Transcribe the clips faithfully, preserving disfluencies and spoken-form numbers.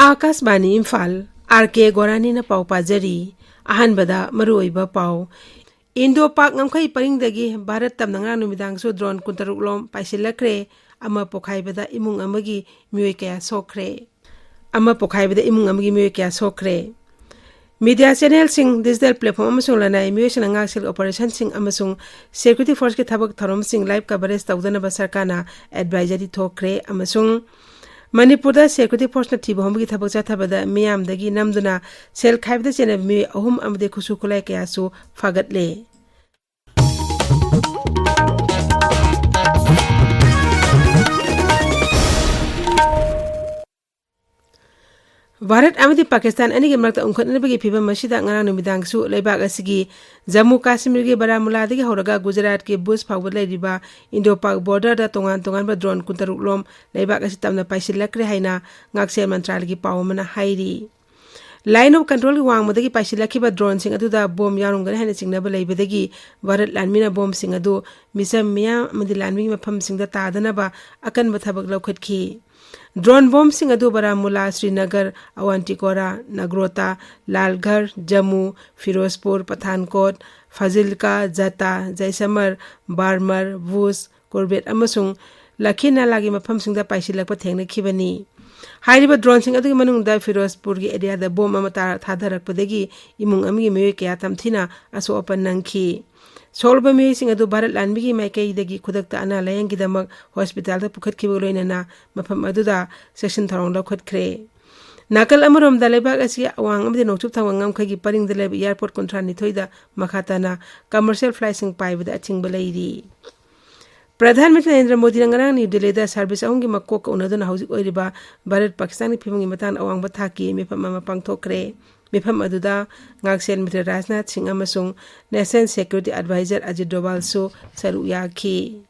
ꯑꯥꯀꯥꯁꯕꯥꯅꯤ Imphal, R ꯀꯦ ꯒꯣꯔꯥꯅꯤꯅ ꯄꯥꯎ ꯄꯥꯖꯔꯤ꯫ ꯑꯍꯥꯟꯕꯗ ꯃꯔꯨꯑꯣꯏꯕ ꯄꯥꯎ꯫ ꯏꯟꯗꯣ ꯄꯥꯛ ꯉꯝꯈꯩ ꯄꯔꯤꯡꯗꯒꯤ ꯚꯥꯔꯠ ꯇꯝꯅ ꯉꯔꯥꯡ ꯅꯨꯃꯤꯗꯥꯡꯁꯨ ꯗ꯭ꯔꯣꯟ ꯀꯨꯟꯇꯔꯨꯛ ꯂꯣꯝ ꯄꯥꯏꯁꯤꯜꯂꯛꯈ꯭ꯔꯦ꯫ ꯑꯃ ꯄꯣꯈꯥꯏꯕꯗ ꯏꯃꯨꯡ ꯑꯃꯒꯤ ꯃꯤꯑꯣꯏ ꯀꯌꯥ ꯁꯣꯛꯈ꯭ꯔꯦ꯫ ꯑꯃ ꯄꯣꯈꯥꯏꯕꯗ ꯏꯃꯨꯡ ꯑꯃꯒꯤ ꯃꯤꯑꯣꯏ ꯀꯌꯥ ꯁꯣꯛꯈ꯭ꯔꯦ꯫ ꯃꯤꯗꯤꯌꯥ ꯆꯦꯅꯦꯜꯁꯤꯡ, ꯗꯤꯖꯤꯇꯦꯜ ꯄ꯭ꯂꯦꯠꯐꯣꯝ ꯑꯃꯁꯨꯡ ꯂꯅꯥꯏ ꯃꯤꯑꯣꯏꯁꯤꯡꯅ ꯉꯥꯛꯁꯦꯜ ꯑꯣꯄꯔꯦꯁꯟꯁꯤꯡ ꯑꯃꯁꯨꯡ ꯁꯦꯀ꯭ꯌꯨꯔꯤꯇꯤ ꯐꯣꯔꯁꯀꯤ ꯊꯕꯛ ꯊꯧꯔꯝꯁꯤꯡ ꯂꯥꯏꯚ ꯀꯚꯔꯦꯖ ꯇꯧꯗꯅꯕ ꯁꯔꯀꯥꯔꯅ ꯑꯦꯗꯚꯥꯏꯖꯔꯤ ꯊꯣꯛꯈ꯭ꯔꯦ ꯑꯃꯁꯨꯡ ꯃꯅꯤꯄꯨꯔꯗ ꯁꯦꯀ꯭ꯌꯨꯔꯤꯇꯤ ꯐꯣꯔꯁꯅ ꯊꯤꯕ ꯍꯨꯝꯕꯒꯤ ꯊꯕꯛ ꯆꯠꯊꯕꯗ ꯃꯤꯌꯥꯝꯗꯒꯤ ꯅꯝꯗꯨꯅ ꯁꯦꯜ ꯈꯥꯏꯕꯗ ꯆꯦꯟꯅꯕ ꯃꯤꯑꯣꯏ ꯑꯍꯨꯝ ꯑꯃꯗꯤ ꯈꯨꯠꯁꯨ ꯈꯨꯠꯂꯥꯏ ꯀꯌꯥꯁꯨ ꯐꯥꯒꯠꯂꯦ꯫ ꯚꯥꯔꯠ ꯑꯃꯗꯤ ꯄꯥꯀꯤꯁꯇꯥꯟ ꯑꯅꯤꯒꯤ ꯃꯔꯛꯇ ꯎꯪꯈꯠꯅꯕꯒꯤ ꯐꯤꯚꯝ ꯑꯁꯤꯗ ꯉꯔꯥꯡ ꯅꯨꯃꯤꯗꯥꯡꯁꯨ ꯂꯩꯕꯥꯛ ꯑꯁꯤꯒꯤ ꯖꯝꯃꯨ ꯀꯥꯁꯃꯤꯔꯒꯤ ꯕꯥꯔꯥꯃꯨꯂꯥꯗꯒꯤ ꯍꯧꯔꯒ ꯒꯨꯖꯔꯥꯠꯀꯤ ꯚꯨꯖ ꯐꯥꯎꯕ ꯂꯩꯔꯤꯕ ꯏꯟꯗꯣ ꯄꯥꯛ ꯕꯣꯔꯗꯔꯗ ꯇꯣꯉꯥꯟ ꯇꯣꯉꯥꯟꯕ ꯗ꯭ꯔꯣꯟ ꯀꯨꯟꯇꯔꯨꯛ ꯂꯣꯝ ꯂꯩꯕꯥꯛ ꯑꯁꯤ ꯇꯝꯅ ꯄꯥꯏꯁꯤꯜꯂꯛꯈ꯭ꯔꯦ ꯍꯥꯏꯅ ꯉꯥꯛꯁꯦꯜ ꯃꯟꯇ꯭ꯔꯥꯂꯌꯒꯤ ꯄꯥꯎ ꯑꯃꯅ ꯍꯥꯏꯔꯤ꯫ ꯂꯥꯏꯟ ꯑꯣꯐ ꯀꯟꯇ꯭ꯔꯣꯜꯒꯤ ꯋꯥꯡꯃꯗꯒꯤ ꯄꯥꯏꯁꯤꯜꯂꯛꯈꯤꯕ ꯗ꯭ꯔꯣꯟꯁꯤꯡ ꯑꯗꯨꯗ ꯕꯣꯝ ꯌꯥꯎꯔꯝꯒꯅꯤ ꯍꯥꯏꯅ ꯆꯤꯡꯅꯕ ꯂꯩꯕꯗꯒꯤ ꯚꯥꯔꯠ ꯂꯥꯟꯃꯤꯅ ꯕꯣꯝꯁꯤꯡ ꯑꯗꯨ ꯃꯤꯆꯝ ꯃꯤꯌꯥꯝ ꯑꯃꯗꯤ ꯂꯥꯟꯃꯤꯒꯤ ꯃꯐꯝꯁꯤꯡꯗ ꯇꯥꯗꯅꯕ ꯑꯀꯟꯕ ꯊꯕꯛ ꯂꯧꯈꯠꯈꯤ꯫ ꯗ꯭ꯔꯣꯟ ꯕꯣꯝꯁꯤꯡ ꯑꯗꯨ ꯕꯥꯔꯥꯃꯨꯂꯥ, ꯁ꯭ꯔꯤꯅꯒꯔ, ꯑꯋꯥꯟꯇꯤꯀꯣꯔꯥ, ꯅꯥꯒ꯭ꯔꯣꯇꯥ, ꯂꯥꯜꯘꯔ, ꯖꯝꯃꯨ, ꯐꯤꯔꯣꯖꯄꯨꯔ, ꯄꯊꯥꯟꯀꯣꯠ, ꯐꯥꯖꯤꯜꯀꯥ, ꯖꯇꯥ, ꯖꯩꯁꯃꯔ, ꯕꯥꯔꯃꯔ, ꯚꯨꯖ, ꯀꯣꯔꯕꯦꯠ ꯑꯃꯁꯨꯡ ꯂꯈꯤꯅꯥꯂꯥꯒꯤ ꯃꯐꯝꯁꯤꯡꯗ ꯄꯥꯏꯁꯤꯜꯂꯛꯄ ꯊꯦꯡꯅꯈꯤꯕꯅꯤ꯫ ꯍꯥꯏꯔꯤꯕ ꯗ꯭ꯔꯣꯟꯁꯤꯡ ꯑꯗꯨꯒꯤ ꯃꯅꯨꯡꯗ ꯐꯤꯔꯣꯖꯄꯨꯔꯒꯤ ꯑꯦꯔꯤꯌꯥꯗ ꯕꯣꯝ ꯑꯃ ꯇꯥ-, ꯊꯥꯗꯔꯛꯄꯗꯒꯤ ꯏꯃꯨꯡ ꯑꯃꯒꯤ ꯃꯤꯑꯣꯏ ꯀꯌꯥ ꯇꯝꯊꯤꯅ ꯑꯁꯣꯛ ꯑꯄꯟ ꯅꯪꯈꯤ꯫ ꯁꯣꯛꯂꯕ ꯃꯤꯑꯣꯏꯁꯤꯡ ꯑꯗꯨ ꯚꯥꯔꯠ ꯂꯥꯟꯃꯤꯒꯤ ꯃꯥꯏꯀꯩꯗꯒꯤ ꯈꯨꯗꯛꯇ ꯑꯅꯥ ꯂꯥꯌꯦꯡꯒꯤꯗꯃꯛ ꯍꯣꯁꯄꯤꯇꯥꯜꯗ ꯄꯨꯈꯠꯈꯤꯕꯒ ꯂꯣꯏꯅꯅ ꯃꯐꯝ ꯑꯗꯨꯗ ꯆꯦꯛꯁꯤꯟ ꯊꯧꯔꯥꯡ ꯂꯧꯈꯠꯈ꯭ꯔꯦ꯫ ꯅꯥꯀꯜ ꯑꯃꯔꯣꯝꯗ ꯂꯩꯕꯥꯛ ꯑꯁꯤꯒꯤ ꯑꯋꯥꯡ ꯑꯃꯗꯤ ꯅꯣꯡꯆꯨꯞ ꯊꯪꯕ ꯉꯝꯈꯩꯒꯤ ꯄꯔꯤꯡꯗ ꯂꯩꯕ ꯑꯦꯌꯥꯔꯄꯣꯔꯠ ꯀꯨꯟꯊ꯭ꯔꯥꯅꯤꯊꯣꯏꯗ ꯃꯈꯥ ꯇꯥꯅ ꯀꯃꯔꯁꯤꯌꯦꯜ ꯐ꯭ꯂꯥꯏꯠꯁꯤꯡ ꯄꯥꯏꯕꯗ ꯑꯊꯤꯡꯕ ꯂꯩꯔꯤ꯫ ꯄ꯭ꯔꯙꯥꯟ ꯃꯟꯇ꯭ꯔꯤ ꯅꯔꯦꯟꯗ꯭ꯔ ꯃꯣꯗꯤꯅ ꯉꯔꯥꯡ ꯅ꯭ꯌꯨ ꯗꯤꯜꯂꯤꯗ ꯁꯥꯔꯚꯤꯁ ꯑꯍꯨꯝꯒꯤ ꯃꯀꯣꯛꯀ ꯎꯅꯗꯨꯅ ꯍꯧꯖꯤꯛ ꯑꯣꯏꯔꯤꯕ ꯚꯥꯔꯠ ꯄꯥꯀꯤꯁꯇꯥꯟꯒꯤ ꯐꯤꯕꯝꯒꯤ ꯃꯇꯥꯡꯗ ꯑꯋꯥꯡꯕ ꯊꯥꯛꯀꯤ ꯃꯤꯐꯝ ꯑꯃ ꯄꯥꯡꯊꯣꯛꯈ꯭ꯔꯦ꯫ ꯃꯤꯐꯝ ꯑꯗꯨꯗ ꯉꯥꯛꯁꯦꯜ ꯃꯟꯇ꯭ꯔꯤ ꯔꯥꯖꯅꯥꯊ ꯁꯤꯡ ꯑꯃꯁꯨꯡ ꯅꯦꯁꯅꯦꯜ ꯁꯦꯀ꯭ꯌꯨꯔꯤꯇꯤ ꯑꯦꯗꯚꯥꯏꯖꯔ ꯑꯖꯤꯠ ꯗꯣꯚꯥꯜꯁꯨ ꯁꯔꯨꯛ ꯌꯥꯈꯤ꯫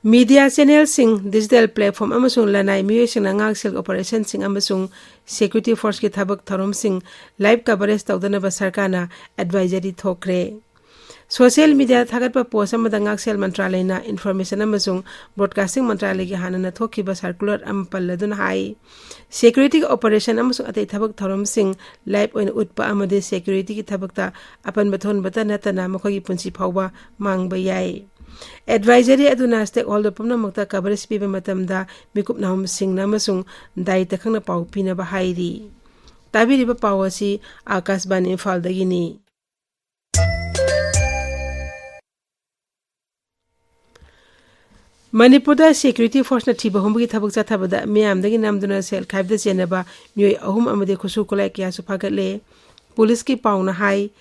ꯃꯤꯗꯤꯌꯥ ꯆꯦꯅꯦꯜꯁꯤꯡ, ꯗꯤꯖꯤꯇꯦꯜ ꯄ꯭ꯂꯦꯠꯐꯣꯝ ꯑꯃꯁꯨꯡ ꯂꯅꯥꯏ ꯃꯤꯑꯣꯏꯁꯤꯡꯅ ꯉꯥꯛꯁꯦꯜ ꯑꯣꯄꯔꯦꯁꯟꯁꯤꯡ ꯑꯃꯁꯨꯡ ꯁꯦꯀ꯭ꯌꯨꯔꯤꯇꯤ ꯐꯣꯔꯁꯀꯤ ꯊꯕꯛ ꯊꯧꯔꯝꯁꯤꯡ ꯂꯥꯏꯚ ꯀꯚꯔꯦꯖ ꯇꯧꯗꯅꯕ ꯁꯔꯀꯥꯔꯅ ꯑꯦꯗꯚꯥꯏꯖꯔꯤ ꯊꯣꯛꯈ꯭ꯔꯦ꯫ ꯁꯣꯁꯤꯌꯦꯜ ꯃꯤꯗꯤꯌꯥꯗ ꯊꯥꯒꯠꯄ ꯄꯣꯁ ꯑꯃꯗ ꯉꯥꯛꯁꯦꯜ ꯃꯟꯇ꯭ꯔꯥꯂꯌꯅ ꯏꯟꯐꯣꯔꯃꯦꯁꯟ ꯑꯃꯁꯨꯡ ꯕ꯭ꯔꯣꯗꯀꯥꯁꯇꯤꯡ ꯃꯟꯇ꯭ꯔꯥꯂꯌꯒꯤ ꯍꯥꯟꯅꯅ ꯊꯣꯛꯈꯤꯕ ꯁꯔꯀꯨꯂꯔ ꯑꯃ ꯄꯜꯂꯗꯨꯅ ꯍꯥꯏ, ꯁꯦꯀ꯭ꯌꯨꯔꯤꯇꯤꯒꯤ ꯑꯣꯄꯔꯦꯁꯟ ꯑꯃꯁꯨꯡ ꯑꯇꯩ ꯊꯕꯛ ꯊꯧꯔꯝꯁꯤꯡ ꯂꯥꯏꯚ ꯑꯣꯏꯅ ꯎꯠꯄ ꯑꯃꯗꯤ ꯁꯦꯀ꯭ꯌꯨꯔꯤꯇꯤꯒꯤ ꯊꯕꯛꯇ ꯑꯄꯟꯕ ꯊꯣꯛꯍꯟꯕꯇ ꯅꯠꯇꯅ ꯃꯈꯣꯏꯒꯤ ꯄꯨꯟꯁꯤ ꯐꯥꯎꯕ ꯃꯥꯡꯕ ꯌꯥꯏ꯫ ꯑꯦꯗꯚꯥꯏꯖꯔꯤ ꯑꯗꯨꯅ ꯁ꯭ꯇꯦꯛꯍꯣꯜꯗꯔ ꯄꯨꯝꯅꯃꯛꯇ ꯀꯚꯔꯦꯖ ꯄꯤꯕ ꯃꯇꯝꯗ ꯃꯤꯀꯨꯞ ꯅꯥꯍꯨꯝ ꯁꯤꯡꯅ ꯑꯃꯁꯨꯡ ꯗꯥꯏꯇ ꯈꯪꯅ ꯄꯥꯎ ꯄꯤꯅꯕ ꯍꯥꯏꯔꯤ꯫ ꯇꯥꯕꯤꯔꯤꯕ ꯄꯥꯎ ꯑꯁꯤ ꯑꯥꯀꯥꯁꯕꯥꯅꯤ ꯏꯝꯐꯥꯜꯗꯒꯤꯅꯤ꯫ ꯃꯅꯤꯄꯨꯔꯗ ꯁꯦꯀ꯭ꯌꯨꯔꯤꯇꯤ ꯐꯣꯔꯁꯅ ꯊꯤꯕ ꯍꯨꯝꯕꯒꯤ ꯊꯕꯛ ꯆꯠꯊꯕꯗ ꯃꯤꯌꯥꯝꯗꯒꯤ ꯅꯝꯗꯨꯅ ꯁꯦꯜ ꯈꯥꯏꯕꯗ ꯆꯦꯟꯅꯕ ꯃꯤꯑꯣꯏ ꯑꯍꯨꯝ ꯑꯃꯗꯤ ꯈꯨꯠꯁꯨ ꯈꯨꯠꯂꯥꯏ ꯀꯌꯥꯁꯨ ꯐꯥꯒꯠꯂꯦ꯫ ꯄꯨꯂꯤꯁꯀꯤ ꯄꯥꯎꯅ ꯍꯥꯏ,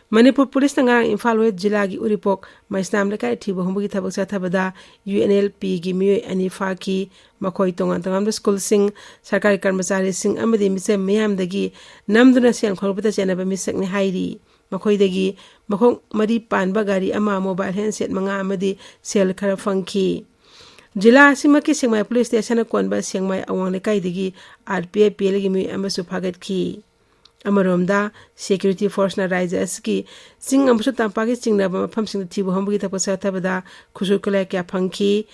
ꯃꯅꯤꯄꯨꯔ ꯄꯨꯂꯤꯁꯅ ꯉꯔꯥꯡ ꯏꯝꯐꯥꯜ ꯋꯦꯁ ꯖꯤꯂꯥꯒꯤ ꯎꯔꯤꯄꯣꯛ ꯃꯩꯁꯅꯥꯝ ꯂꯩꯀꯥꯏ ꯊꯤꯕ ꯍꯨꯝꯕꯒꯤ ꯊꯕꯛ ꯆꯠꯊꯕꯗ ꯌꯨ ꯑꯦꯟ ꯑꯦꯜ ꯄꯤꯒꯤ ꯃꯤꯑꯣꯏ ꯑꯅꯤ ꯐꯥꯈꯤ꯫ ꯃꯈꯣꯏ ꯇꯣꯉꯥꯟ ꯇꯣꯉꯥꯟꯕ ꯁ꯭ꯀꯨꯜꯁꯤꯡ, ꯁꯔꯀꯥꯔꯤ ꯀꯔꯃꯆꯥꯔꯤꯁꯤꯡ ꯑꯃꯗꯤ ꯃꯤꯆꯝ ꯃꯤꯌꯥꯝꯗꯒꯤ ꯅꯝꯗꯨꯅ ꯁꯦꯜ ꯈꯣꯝꯒꯠꯄꯗ ꯆꯦꯟꯅꯕ ꯃꯤꯁꯛꯅꯤ ꯍꯥꯏꯔꯤ꯫ ꯃꯈꯣꯏꯗꯒꯤ ꯃꯈꯣꯡ ꯃꯔꯤ ꯄꯥꯟꯕ ꯒꯥꯔꯤ ꯑꯃ, ꯃꯣꯕꯥꯏꯜ ꯍꯦꯟꯁꯦꯠ ꯃꯉꯥ ꯑꯃꯗꯤ ꯁꯦꯜ ꯈꯔ ꯐꯪꯈꯤ꯫ ꯖꯤꯂꯥ ꯑꯁꯤꯃꯛꯀꯤ ꯁꯦꯛꯃꯥꯏ ꯄꯨꯂꯤꯁ ꯁ꯭ꯇꯦꯁꯟꯅ ꯀꯣꯟꯕ ꯁꯦꯛꯃꯥꯏ ꯑꯋꯥꯡ ꯂꯩꯀꯥꯏꯗꯒꯤ ꯑꯥꯔ ꯄꯤ ꯑꯦꯐ ꯄꯤ ꯑꯦꯜꯒꯤ ꯃꯤꯑꯣꯏ ꯑꯃꯁꯨ ꯐꯥꯒꯠꯈꯤ꯫ ꯑꯃꯔꯣꯝꯗ, ꯁꯦꯀ꯭ꯌꯨꯔꯤꯇꯤ ꯐꯣꯔꯁꯅ ꯔꯥꯖ꯭ꯌ ꯑꯁꯤꯒꯤ ꯆꯤꯡ ꯑꯃꯁꯨꯡ ꯇꯝꯄꯥꯛꯀꯤ ꯆꯤꯡꯅꯕ ꯃꯐꯝꯁꯤꯡꯗ ꯊꯤꯕ ꯍꯨꯝꯕꯒꯤ ꯊꯕꯛ ꯆꯠꯊꯕꯗ ꯈꯨꯠꯁꯨ ꯈꯨꯠꯂꯥꯏ ꯀꯌꯥ ꯐꯪꯈꯤ꯫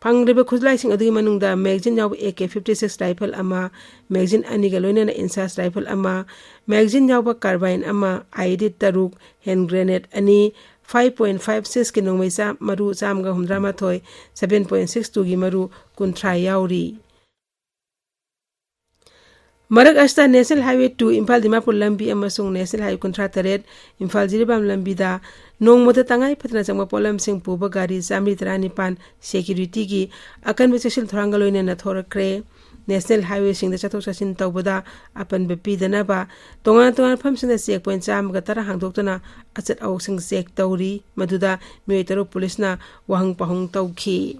ꯐꯪꯂꯤꯕ ꯈꯨꯠꯂꯥꯏꯁꯤꯡ ꯑꯗꯨꯒꯤ ꯃꯅꯨꯡꯗ ꯃꯦꯒꯖꯤꯟ ꯌꯥꯎꯕ A K fifty six rifle ꯑꯃ, ꯃꯦꯒꯖꯤꯟ ꯑꯅꯤꯒ ꯂꯣꯏꯅꯅ ꯏꯟꯁꯥꯁ ꯔꯥꯏꯐꯜ ꯑꯃ, ꯃꯦꯒꯖꯤꯟ ꯌꯥꯎꯕ ꯀꯥꯔꯕꯥꯏꯟ ꯑꯃ, ꯑꯥꯏ ꯏ ꯗꯤ ꯇꯔꯨꯛ, ꯍꯦꯟ ꯒ꯭ꯔꯦꯅꯦꯗ ꯑꯅꯤ, ꯐꯥꯏꯚ ꯄꯣꯏꯟ ꯐꯥꯏꯚ ꯁꯤꯛꯁꯀꯤ ꯅꯣꯡꯃꯩ ꯆꯥ-, ꯃꯔꯨ ꯆꯥꯝꯃꯒ ꯍꯨꯝꯗ꯭ꯔꯥ ꯃꯥꯊꯣꯏ, ꯁꯚꯦꯟ ꯄꯣꯏꯟ ꯁꯤꯛꯁ ꯇꯨꯒꯤ ꯃꯔꯨ ꯀꯨꯟꯊ꯭ꯔꯥ ꯌꯥꯎꯔꯤ꯫ ꯃꯔꯛ ꯑꯁꯤꯗ national highway two Imphal Dimapur ꯂꯝꯕꯤ ꯑꯃꯁꯨꯡ ꯅꯦꯁꯅꯦꯜ ꯍꯥꯏꯋꯦ ꯀꯨꯟꯊ꯭ꯔꯥ ꯇꯔꯦꯠ ꯏꯝꯐꯥꯜ ꯖꯤꯔꯤꯕꯥꯝ ꯂꯝꯕꯤꯗ ꯅꯣꯡꯃꯗ ꯇꯉꯥꯏ ꯐꯗꯅ ꯆꯪꯕ ꯄꯣꯠꯂꯝꯁꯤꯡ ꯄꯨꯕ ꯒꯥꯔꯤ ꯆꯥꯃꯔꯤ ꯇꯔꯥꯅꯤꯄꯥꯟ ꯁꯦꯀ꯭ꯌꯨꯔꯤꯇꯤꯒꯤ ꯑꯀꯟꯕ ꯆꯦꯛꯁꯤꯟ ꯊꯧꯔꯥꯡꯒ ꯂꯣꯏꯅꯅ ꯊꯣꯔꯛꯈ꯭ꯔꯦ꯫ ꯅꯦꯁꯅꯦꯜ ꯍꯥꯏꯋꯦꯁꯤꯡꯗ ꯆꯠꯊꯣꯛ ꯆꯠꯁꯤꯟ ꯇꯧꯕꯗ ꯑꯄꯟꯕ ꯄꯤꯗꯅꯕ ꯇꯣꯉꯥꯟ ꯇꯣꯉꯥꯟꯕ ꯃꯐꯝꯁꯤꯡꯗ ꯆꯦꯛ ꯄꯣꯏꯟ ꯆꯥꯝꯃꯒ ꯇꯔꯥ ꯍꯥꯡꯗꯣꯛꯇꯨꯅ ꯑꯆꯠ ꯑꯋꯣꯛꯁꯤꯡ ꯆꯦꯛ ꯇꯧꯔꯤ꯫ ꯃꯗꯨꯗ ꯃꯤꯑꯣꯏ ꯇꯔꯨꯛ ꯄꯨꯂꯤꯁꯅ ꯋꯥꯍꯪ ꯄꯥꯎꯍꯪ ꯇꯧꯈꯤ꯫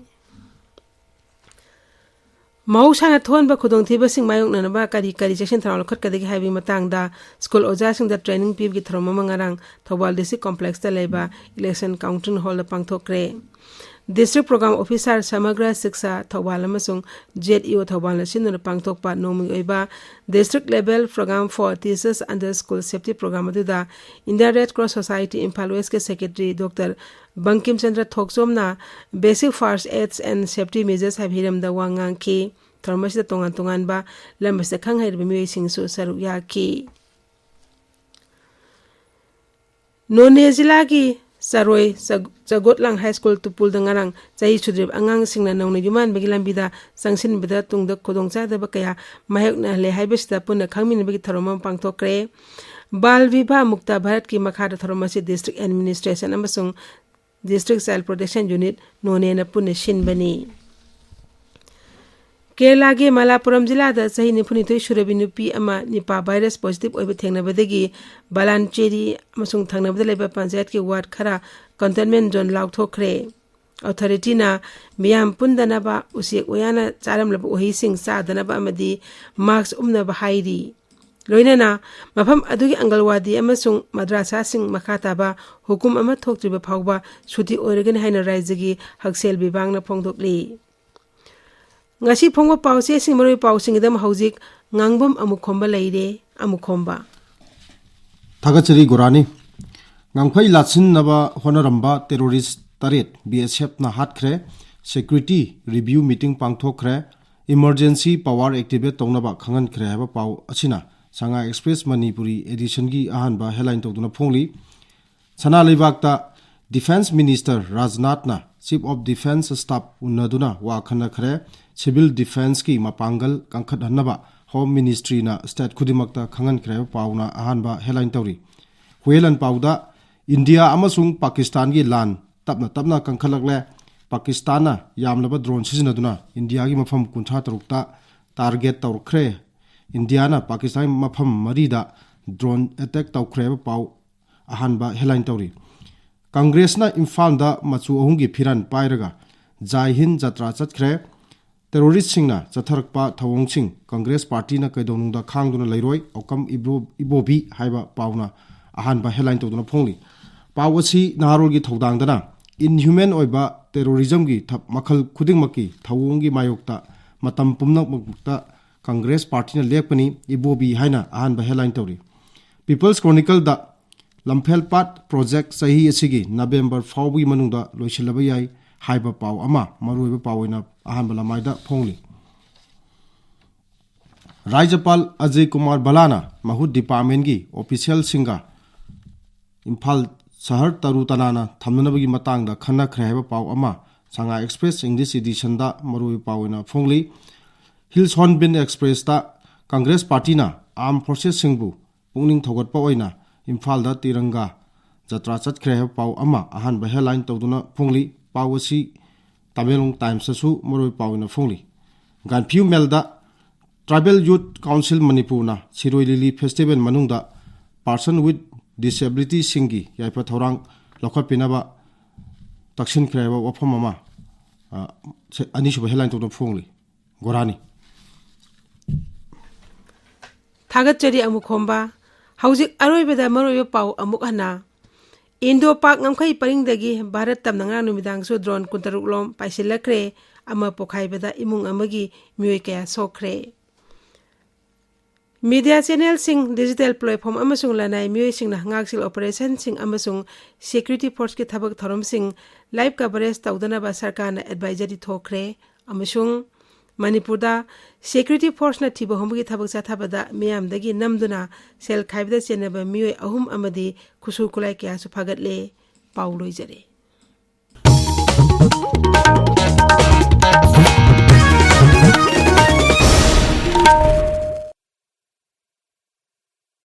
ꯃꯍꯧꯁꯥꯅ ꯊꯣꯛꯍꯟꯕ ꯈꯨꯗꯣꯡꯊꯤꯕꯁꯤꯡ ꯃꯥꯌꯣꯛꯅꯅꯕ ꯀꯔꯤ ꯀꯔꯤ ꯆꯦꯛꯁꯤꯟ ꯊꯧꯔꯥꯡ ꯂꯧꯈꯠꯀꯗꯒꯦ ꯍꯥꯏꯕꯒꯤ ꯃꯇꯥꯡꯗ ꯁ꯭ꯀꯨꯜ ꯑꯣꯖꯥꯁꯤꯡꯗ ꯇ꯭ꯔꯦꯅꯤꯡ ꯄꯤꯕꯒꯤ ꯊꯧꯔꯝ ꯑꯃ ꯉꯔꯥꯡ ꯊꯧꯕꯥꯜ ꯗꯤꯁꯇ꯭ꯔꯤꯛ ꯀꯣꯝꯄ꯭ꯂꯦꯛꯁꯇ ꯂꯩꯕ ꯏꯂꯦꯛꯁꯟ ꯀꯥꯎꯟꯇꯤꯡ ꯍꯣꯜꯗ ꯄꯥꯡꯊꯣꯛꯈ꯭ꯔꯦ꯫ District Program Officer Samagra Shiksha Thoubal ꯑꯃꯁꯨꯡ Z E O Thoubalꯅ ꯁꯤꯟꯗꯨꯅ ꯄꯥꯡꯊꯣꯛꯄ ꯅꯣꯡꯃꯒꯤ ꯑꯣꯏꯕ District Level Program for Teachers Under School Safety Program ꯑꯗꯨꯗ Indian Red Cross Society Imphal Westꯀꯤ Secretary Doctor Bangkim Chandra ꯊꯣꯛꯆꯣꯝꯅ Basic First Aids and Safety Measures ꯍꯥꯏꯕ ꯍꯤꯔꯝꯗ ꯋꯥ ꯉꯥꯡꯈꯤ꯫ ꯊꯧꯔꯝ ꯑꯁꯤꯗ ꯇꯣꯉꯥꯟ ꯇꯣꯉꯥꯟꯕ ꯂꯝ ꯑꯁꯤꯗ ꯈꯪ ꯍꯩꯔꯕ ꯃꯤꯑꯣꯏꯁꯤꯡꯁꯨ ꯁꯔꯨꯛ ꯌꯥꯈꯤ꯫ ꯅꯣꯅꯦ ꯖꯤꯂꯥꯒꯤ ꯆꯔꯣꯏ ꯆ-, ꯆꯒꯣꯠꯂꯥꯡ ꯍꯥꯏ ꯁ꯭ꯀꯨꯜ ꯇꯨꯄꯨꯜꯗ ꯉꯔꯥꯡ ꯆꯍꯤ ꯁꯨꯗ꯭ꯔꯤꯕ ꯑꯉꯥꯡꯁꯤꯡꯅ ꯅꯧꯅ ꯌꯨꯝꯍꯥꯟꯕꯒꯤ ꯂꯝꯕꯤꯗ ꯆꯪꯁꯤꯟꯕꯗ ꯇꯨꯡꯗ ꯈꯨꯗꯣꯡꯆꯥꯗꯕ ꯀꯌꯥ ꯃꯥꯌꯣꯛꯅꯍꯜꯂꯦ ꯍꯥꯏꯕꯁꯤꯗ ꯄꯨꯟꯅ ꯈꯪꯃꯤꯟꯅꯕꯒꯤ ꯊꯧꯔꯝ ꯑꯃ ꯄꯥꯡꯊꯣꯛꯈ꯭ꯔꯦ꯫ ꯕꯥꯜ ꯚꯤꯚꯥ ꯃꯨꯛꯇ ꯚꯥꯔꯠꯀꯤ ꯃꯈꯥꯗ ꯊꯧꯔꯝ ꯑꯁꯤ District Administration ꯑꯃꯁꯨꯡ District Child Protection Unit ꯅꯣꯅꯦꯅ ꯄꯨꯟꯅ ꯁꯤꯟꯕꯅꯤ꯫ ꯀꯦꯔꯂꯥꯒꯤ ꯃꯂꯥꯄꯨꯔꯝ ꯖꯤꯂꯥꯗ ꯆꯍꯤ ꯅꯤꯐꯨꯅꯤꯊꯣꯏ ꯁꯨꯔꯕꯤ ꯅꯨꯄꯤ ꯑꯃ ꯅꯤꯄꯥ ꯚꯥꯏꯔꯁ ꯄꯣꯖꯤꯇꯤꯚ ꯑꯣꯏꯕ ꯊꯦꯡꯅꯕꯗꯒꯤ ꯕꯥꯂꯥꯟꯆꯦꯔꯤ ꯑꯃꯁꯨꯡ ꯊꯪꯅꯕꯗ ꯂꯩꯕ ꯄꯟꯆꯥꯌꯠꯀꯤ ꯋꯥꯔꯗ ꯈꯔ ꯀꯟꯇꯦꯟꯃꯦꯟ ꯖꯣꯟ ꯂꯥꯎꯊꯣꯛꯈ꯭ꯔꯦ꯫ ꯑꯣꯊꯣꯔꯤꯇꯤꯅ ꯃꯤꯌꯥꯝ ꯄꯨꯟꯗꯅꯕ, ꯎꯆꯦꯛ ꯋꯥꯌꯥꯅ ꯆꯥꯔꯝꯂꯕ ꯎꯍꯩꯁꯤꯡ ꯆꯥꯗꯅꯕ ꯑꯃꯗꯤ ꯃꯥꯛꯁ ꯎꯞꯅꯕ ꯍꯥꯏꯔꯤ꯫ ꯂꯣꯏꯅꯅ ꯃꯐꯝ ꯑꯗꯨꯒꯤ ꯑꯪꯒꯜꯋꯥꯗꯤ ꯑꯃꯁꯨꯡ ꯃꯗ꯭ꯔꯥꯁꯥꯁꯤꯡ ꯃꯈꯥ ꯇꯥꯕ ꯍꯨꯀꯨꯝ ꯑꯃ ꯊꯣꯛꯇ꯭ꯔꯤꯕ ꯐꯥꯎꯕ ꯁꯨꯇꯤ ꯑꯣꯏꯔꯒꯅꯤ ꯍꯥꯏꯅ ꯔꯥꯏꯖ꯭ꯌꯒꯤ ꯍꯛꯁꯦꯜ ꯕꯤꯚꯥꯒꯅ ꯐꯣꯡꯗꯣꯛꯂꯤ꯫ ꯉꯁꯤ ꯐꯣꯡꯕ ꯄꯥꯎꯆꯦꯁꯤꯡ, ꯃꯔꯨꯑꯣꯏꯕ ꯄꯥꯎꯁꯤꯡꯒꯤꯗꯃꯛ ꯍꯧꯖꯤꯛ ꯉꯥꯡꯕꯝ ꯑꯃꯨꯛ ꯈꯣꯝꯕ ꯂꯩꯔꯦ꯫ ꯑꯃꯨꯛ ꯈꯣꯝꯕ꯫ ꯊꯥꯒꯠꯆꯔꯤ ꯒꯣꯔꯥꯅꯤ꯫ ꯉꯝꯈꯩ ꯂꯥꯠꯁꯤꯟꯅꯕ ꯍꯣꯠꯅꯔꯝꯕ terrorist ꯇꯔꯦꯠ B S Fꯅ ꯍꯥꯠꯈ꯭ꯔꯦ꯫ Security review meeting ꯄꯥꯡꯊꯣꯛꯈ꯭ꯔꯦ꯫ Emergency power activate ꯇꯧꯅꯕ ꯈꯪꯍꯟꯈ꯭ꯔꯦ ꯍꯥꯏꯕ ꯄꯥꯎ ꯑꯁꯤꯅ Sangha Express Manipuri editionꯒꯤ ꯑꯍꯥꯟꯕ headline ꯇꯧꯗꯨꯅ ꯐꯣꯡꯂꯤ꯫ ꯁꯅꯥ ꯂꯩꯕꯥꯛꯇ Defence Minister ꯔꯥꯖꯅꯥꯊꯅ Chief of Defence Staff ꯎꯅꯗꯨꯅ ꯋꯥ ꯈꯟꯅꯈ꯭ꯔꯦ꯫ Civil Defenceꯀꯤ ꯃꯄꯥꯡꯒꯜ ꯀꯟꯈꯠꯍꯟꯅꯕ Home Ministryꯅ state ꯈꯨꯗꯤꯡꯃꯛꯇ ꯈꯪꯍꯟꯈ꯭ꯔꯦ ꯍꯥꯏꯕ ꯄꯥꯎꯅ ꯑꯍꯥꯟꯕ headline ꯇꯧꯔꯤ꯫ ꯍꯨꯌꯦꯂꯟ ꯄꯥꯎꯗ ꯏꯟꯗꯤꯌꯥ ꯑꯃꯁꯨꯡ ꯄꯥꯀꯤꯁꯇꯥꯟꯒꯤ ꯂꯥꯟ ꯇꯞꯅ ꯇꯞꯅ ꯀꯟꯈꯠꯂꯛꯂꯦ꯫ ꯄꯥꯀꯤꯁꯇꯥꯟꯅ ꯌꯥꯝꯂꯕ drone ꯁꯤꯖꯤꯟꯅꯗꯨꯅ ꯏꯟꯗꯤꯌꯥꯒꯤ ꯃꯐꯝ ꯀꯨꯟꯊ꯭ꯔꯥ ꯇꯔꯨꯛꯇ target ꯇꯧꯔꯛꯈ꯭ꯔꯦ꯫ ꯏꯟꯗꯤꯌꯥꯅ ꯄꯥꯀꯤꯁꯇꯥꯟꯒꯤ ꯃꯐꯝ ꯃꯔꯤꯗ drone attack ꯇꯧꯈ꯭ꯔꯦ ꯍꯥꯏꯕ ꯄꯥꯎ ꯑꯍꯥꯟꯕ headline ꯇꯧꯔꯤ꯫ ꯀꯪꯒ꯭ꯔꯦꯁꯅ ꯏꯝꯐꯥꯜꯗ ꯃꯆꯨ ꯑꯍꯨꯝꯒꯤ ꯐꯤꯔꯥꯟ ꯄꯥꯏꯔꯒ ꯖꯥꯏ ꯍꯤꯟ ꯖꯇ꯭ꯔꯥ ꯆꯠꯈ꯭ꯔꯦ꯫ Terroristꯁꯤꯡꯅ ꯆꯠꯊꯔꯛꯄ ꯊꯧꯑꯣꯡꯁꯤꯡ ꯀꯪꯒ꯭ꯔꯦꯁ ꯄꯥꯔꯇꯤꯅ ꯀꯩꯗꯧꯅꯨꯡꯗ ꯈꯥꯡꯗꯨꯅ ꯂꯩꯔꯣꯏ, ꯑꯣꯀꯝ ꯏꯕ꯭ꯔꯣ-, ꯏꯕꯣꯕꯤ ꯍꯥꯏꯕ ꯄꯥꯎꯅ ꯑꯍꯥꯟꯕ headline ꯇꯧꯗꯨꯅ ꯐꯣꯡꯂꯤ꯫ ꯄꯥꯎ ꯑꯁꯤ ꯅꯍꯥꯔꯣꯜꯒꯤ ꯊꯧꯗꯥꯡꯗꯅ inhuman ꯑꯣꯏꯕ terrorismꯒꯤ ꯊ- ꯃꯈꯜ ꯈꯨꯗꯤꯡꯃꯛꯀꯤ ꯊꯧꯑꯣꯡꯒꯤ ꯃꯥꯌꯣꯛꯇ ꯃꯇꯝ ꯄꯨꯝꯅꯃꯛꯇ ꯀꯪꯒ꯭ꯔꯦꯁ ꯄꯥꯔꯇꯤꯅ ꯂꯦꯞꯀꯅꯤ, ꯏꯕꯣꯕꯤ ꯍꯥꯏꯅ ꯑꯍꯥꯟꯕ headline ꯇꯧꯔꯤ꯫ People's Chronicleꯗ ꯂꯝꯐꯦꯜꯄꯥꯠ project ꯆꯍꯤ ꯑꯁꯤꯒꯤ ꯅꯕꯦꯝꯕꯔ ꯐꯥꯎꯕꯒꯤ ꯃꯅꯨꯡꯗ ꯂꯣꯏꯁꯤꯜꯂꯕ ꯌꯥꯏ ꯍꯥꯏꯕ ꯄꯥꯎ ꯑꯃ ꯃꯔꯨꯑꯣꯏꯕ ꯄꯥꯎ ꯑꯣꯏꯅ ꯑꯍꯥꯟꯕ ꯂꯃꯥꯏꯗ ꯐꯣꯡꯂꯤ꯫ ꯔꯥꯖ꯭ꯌꯄꯥꯜ ꯑꯖꯌ ꯀꯨꯃꯥꯔ ꯚꯜꯂꯥꯅ ꯃꯍꯨꯠ departmentꯀꯤ officialꯁꯤꯡꯒ ꯏꯝꯐꯥꯜ ꯁꯍꯔ ꯇꯔꯨ ꯇꯅꯥꯟꯅ ꯊꯝꯅꯅꯕꯒꯤ ꯃꯇꯥꯡꯗ ꯈꯟꯅꯈ꯭ꯔꯦ ꯍꯥꯏꯕ ꯄꯥꯎ ꯑꯃ Sangha Express English editionꯗ ꯃꯔꯨꯑꯣꯏꯕ ꯄꯥꯎ ꯑꯣꯏꯅ ꯐꯣꯡꯂꯤ꯫ Hills Hornbill Expressꯇ ꯀꯪꯒ꯭ꯔꯦꯁ ꯄꯥꯔꯇꯤꯅ armed forcesꯁꯤꯡꯕꯨ ꯄꯨꯛꯅꯤꯡ ꯊꯧꯒꯠꯄ ꯑꯣꯏꯅ ꯏꯝꯐꯥꯜꯗ ꯇꯤꯔꯪꯒꯥ ꯖꯇ꯭ꯔꯥ ꯆꯠꯈ꯭ꯔꯦ ꯍꯥꯏꯕ ꯄꯥꯎ ꯑꯃ ꯑꯍꯥꯟꯕ headline ꯇꯧꯗꯨꯅ ꯐꯣꯡꯂꯤ꯫ ꯄꯥꯎ ꯑꯁꯤ ꯇꯃꯦꯡꯂꯣꯡ Timesꯇꯁꯨ ꯃꯔꯨꯑꯣꯏꯕ ꯄꯥꯎ ꯑꯣꯏꯅ ꯐꯣꯡꯂꯤ꯫ ꯒꯥꯟꯐꯤꯌꯨ ꯃꯦꯜꯗ Tribal Youth Council ꯃꯅꯤꯄꯨꯔꯅ ꯁꯤꯔꯣꯏ ꯂꯤꯂꯤ festival ꯃꯅꯨꯡꯗ person with disabilityꯁꯤꯡꯒꯤ ꯌꯥꯏꯐ ꯊꯧꯔꯥꯡ ꯂꯧꯈꯠꯄꯤꯅꯕ ꯇꯛꯁꯤꯟꯈ꯭ꯔꯦ ꯍꯥꯏꯕ ꯋꯥꯐꯝ ꯑꯃ, ꯑ, ꯑꯅꯤꯁꯨꯕ headline ꯇꯧꯗꯨꯅ ꯐꯣꯡꯂꯤ꯫ ꯒꯣꯔꯥꯅꯤ꯫ ꯊꯥꯒꯠꯆꯔꯤ ꯑꯃꯨꯈꯣꯝꯕ꯫ ꯍꯧꯖꯤꯛ ꯑꯔꯣꯏꯕꯗ ꯃꯔꯨꯑꯣꯏꯕ ꯄꯥꯎ ꯑꯃꯨꯛ ꯍꯟꯅ꯫ ꯏꯟꯗꯣ ꯄꯥꯛ ꯉꯝꯈꯩ ꯄꯔꯤꯡꯗꯒꯤ ꯚꯥꯔꯠ ꯇꯝꯅ ꯉꯔꯥꯡ ꯅꯨꯃꯤꯗꯥꯡꯁꯨ drone ꯀꯨꯟꯇꯔꯨꯛ ꯂꯣꯝ ꯄꯥꯏꯁꯤꯜꯂꯛꯈ꯭ꯔꯦ꯫ ꯑꯃ ꯄꯣꯈꯥꯏꯕꯗ ꯏꯃꯨꯡ ꯑꯃꯒꯤ ꯃꯤꯑꯣꯏ ꯀꯌꯥ ꯁꯣꯛꯈ꯭ꯔꯦ꯫ Media channelꯁꯤꯡ, digital platform ꯑꯃꯁꯨꯡ ꯂꯅꯥꯏ ꯃꯤꯑꯣꯏꯁꯤꯡꯅ ꯉꯥꯛꯁꯦꯜ operationꯁꯤꯡ ꯑꯃꯁꯨꯡ security forceꯀꯤ ꯊꯕꯛ ꯊꯧꯔꯝꯁꯤꯡ live coverage ꯇꯧꯗꯅꯕ ꯁꯔꯀꯥꯔꯅ advisory ꯊꯣꯛꯈ꯭ꯔꯦ꯫ ꯑꯃꯁꯨꯡ ꯃꯅꯤꯄꯨꯔꯗ security forceꯅ ꯊꯤꯕ ꯍꯨꯝꯕꯒꯤ ꯊꯕꯛ ꯆꯠꯊꯕꯗ ꯃꯤꯌꯥꯝꯗꯒꯤ ꯅꯝꯗꯨꯅ ꯁꯦꯜ ꯈꯥꯏꯕꯗ ꯆꯦꯟꯅꯕ ꯃꯤꯑꯣꯏ ꯑꯍꯨꯝ ꯑꯃꯗꯤ ꯈꯨꯠꯁꯨ ꯈꯨꯠꯂꯥꯏ ꯀꯌꯥꯁꯨ ꯐꯥꯒꯠꯂꯦ꯫ ꯄꯥꯎ ꯂꯣꯏꯖꯔꯦ꯫